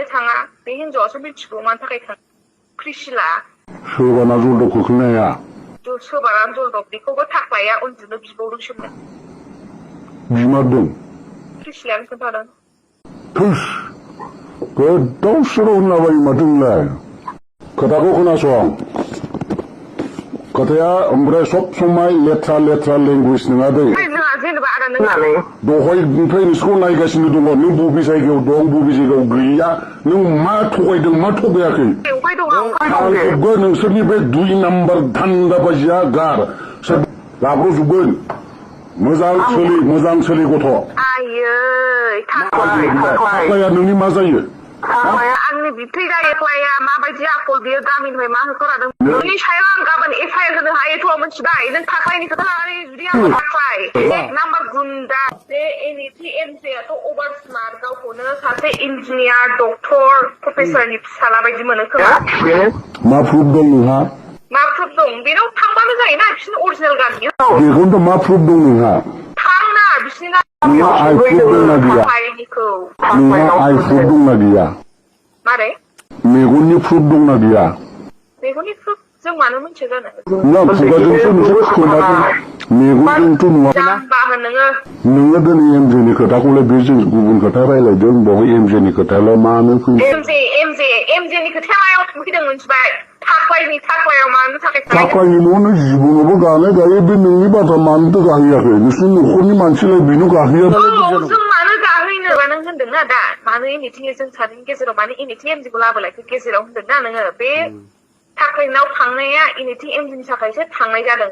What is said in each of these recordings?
मानो थाङा बे हिनजावासो मिथिगौ मानि थाखाय थाङो प्रिसिला सोबाना जलदब खोख्लैनाया सोबाना जलदब बेखौबो थाख्लाया उन्दुनो बिबावदोंसोमोन बिमारदों प्रिसिलायानो खोन्थादों थोस गोदाव सोराव होनलाबायो माथो नोंलाय खोथाखौ खोनासं खोथाया ओमफ्राय सब समाय लेथ्रा लेथ्रा लेंगुवेज नङा दै जेनेबा आदा नोंनानै दहायनिफ्राय नोंसोरखौ नायगासिनो दङ नों बबे जायगायाव दं बबे जायगायाव गैया नों मा थगायदों मा थगायाखै लाबोजोबगोन नोंसोरनि बे 2 नाम्बार धान्दा बाजिया गार लाबोजोबगोन मोजां सोलि गथ' थाख्लाया नोंनि मा जायो आंनि बिबथै जायोख्लाया माबायदि आखल बियो गामिनिफ्राय मा होखोरादों नोंनि सायाव आं गाबोन एफआइआर होनो हायोथ' मिथिबाय नों थाख्लायनि खोथा लानानै जुदि आंखौ थाख्लाय 1 नाम्बार गुन्दा बे एनइटि एमजेआथ' अभार स्मार्ट गावखौनो सासे इन्जिनियार डक्टर प्रफेसरनि फिसाला बायदि मोनो खोमा मा प्रुफ दं नोंहा मा प्रुफ दं बेनाव थांबानो जायोना बिसोरनि अरिजिनेल गामि बेखौनोथ' मा प्रुफ दं नोंहा थांना बिसोरनि नोंहा आइ प्रुफ दंना गैया नोंहा आइ प्रुफ दंना गैया मारै मेगननि प्रुफ दंना गैया मेगननि प्रुफ जों मानो मोनथिया जानो नङा खुगाजोंसो नोंसोर खोनादों मेगनजोंथ' नुवा नोङो दिनै एमजेनि खोथाखौलाय बे जों गुबुन खोथा रायलायदों बेवहाय एमजेनि खोथायालाय मानो फैयो एमजेनि खोथाया मायाव फैदों मिथिबाय थाख्लायाव मानो थाखाय थाख्लायनि न'आव नों जिबनावबो गानो गायो बे नोंनि बाथ्रा मानोथो गाहैयाखै नोंसोरनि न'खरनि मानसिलाय बेनो गाहैया जों मानो गाहैनोबा नों होनदोंना दा मानो एनइटि जों सानैनि गेजेराव मानो एनइटि एमजेखौ लाबोलायखो गेजेराव होनदोंना नोङो बे थाख्लायनाव थांनाया एनइटि एमजेनि थाखायसो थांनाय जादों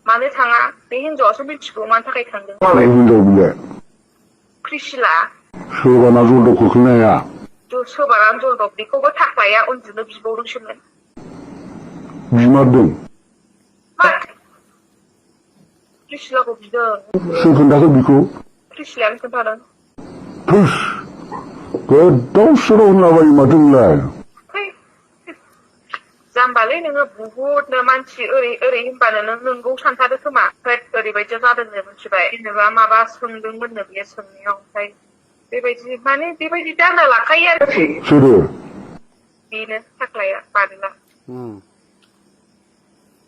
मानो थाङा बे हिनजावासो मिथिगौ मानि थाखाय थांदों हिनजाव बिलाय प्रिसिला सोबाना जलदब खोख्लैनाया सोबाना जलदब बेखौबो थाख्लाया उन्दुनो बिबावदोंसोमोन बिमारदों प्रिसिलाखौ बिदों सोर खोन्थाखो बिखौ प्रिसिलायानो खोन्थादों थोस गोदाव सोराव होनलाबायो माथो नोंलाय जाम्बालै नोङो बुहुदनो मानसि ओरै होनबानो नों नोंगौ सानथारो खोमा ओरैबायदि जादोंनो मिथिबाय जेनेबा माबा सोंदोंमोननो बियो सोंनायाव ओमफ्राय बेबायदि जाना लाखायो आरोखि सोरो बेनो थाख्लाया बादला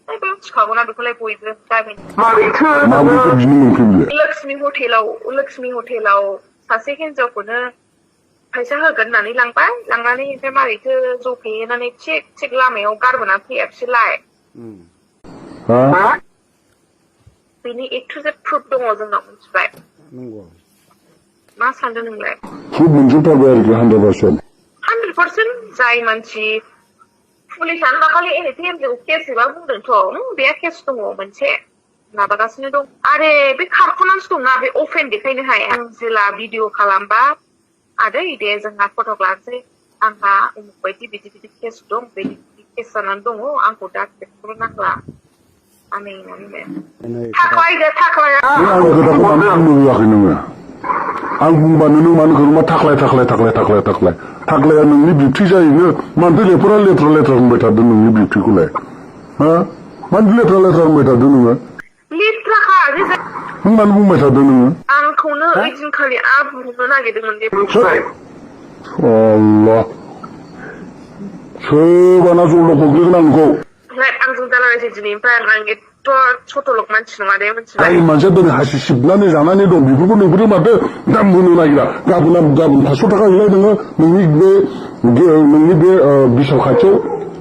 मिथिखागौना बेखौलाय बयबो गामिनि लक्ष्मि हटेलाव सासे हिनजावखौनो फैसा होगोन होननानै लांनानै ओमफ्राय मारैथो ज' फेहैनानै थिग लामायाव गारबोना फैया बिसोरलाय बेनि ए टु जेड प्रुफ दङ जोंनाव मिथिबाय मा सानदों नोंलाय प्रुफ मोनजोबथारबाय आरोखि 100% जाय मानसि पुलिसानो दाखालि एनइटि एमजेखौ केस एबा बुंदोंथ' बे केस दङ मोनसे माबागासिनो दं आरे बे खारख'नानैसो दंना बे अफेन देखायनो हाया जेला भिडिअ खालामबा आदै दे जोंहा फटक लानोसै आंहा उमुक बायदि बिदि केस दं बिदि केस जानानै दङ आंखौ दा बेखौल' नांला आंनि थाख्लाया आंनि खोथाखौ मानो बुंनो होआखै नोङो आं बुंबानो नों मानो खोमा थाख्लाया नोंनि बिबथै जायोनो मानोथो लेथ्रा होनबाय थादों नोंनि बिबथैखौलाय मानो लेथ्रा होनबाय थादों नोङो नों मानो बुंबाय थादों नोङो आंखौनो ओइदिनखालि बुंनो नागिरदोंमोन बे सोबाना जलदब खोख्लैगोन आंखौ आंजों दालायसै दिनैनिफ्राय आं एथ' सथ'लक मानसि नङा दे मिथिबाय जाय मानसिया दिनै हासि सिबनानै जानानै दं बेफोरखौ नोंसोरो माथो दाम होनो नागिरा गाबोन 500 थाखा हैलाय नोङो नोंनि बे बिसाल खाथियाव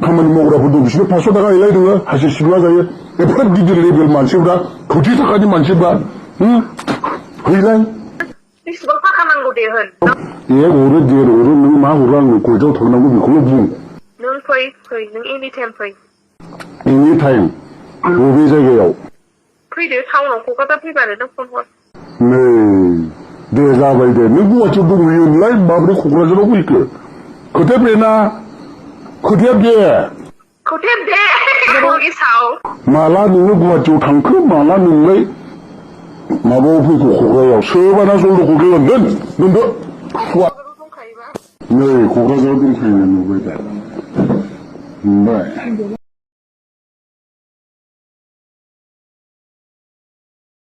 खामानि मावग्राफोर दं बिसोरनो 500 थाखा हैलाय नोङो हासि सिबना जायो एफा गिदिर लेभेल मानसिफ्रा कौटि थाखानि मानसिफ्रा हैलाय बेसेबां थाखा नांगौ दे होन हरो नों मा हरो आंनो कयतायाव थांनांगौ बेखौल' बुं नों फै नों एनि टाइम फै एनि टाइम बबे जायगायाव फैदो टाउनाव क'क्राझार फैबानो नों फन हर नै दे जाबाय दे नों गुवाहाटियाव दंहैयो होनलाय माबोरै क'क्राझाराव फैखो खोथाया बे माला नोङो गुवाहाटियाव थांखो माला नोंलाय माबायाव फैखो क'क्राझाराव सोबाना जलदब खोख्लैगोन दोनदो नै क'क्राझाराव दंखायो नुबाय दा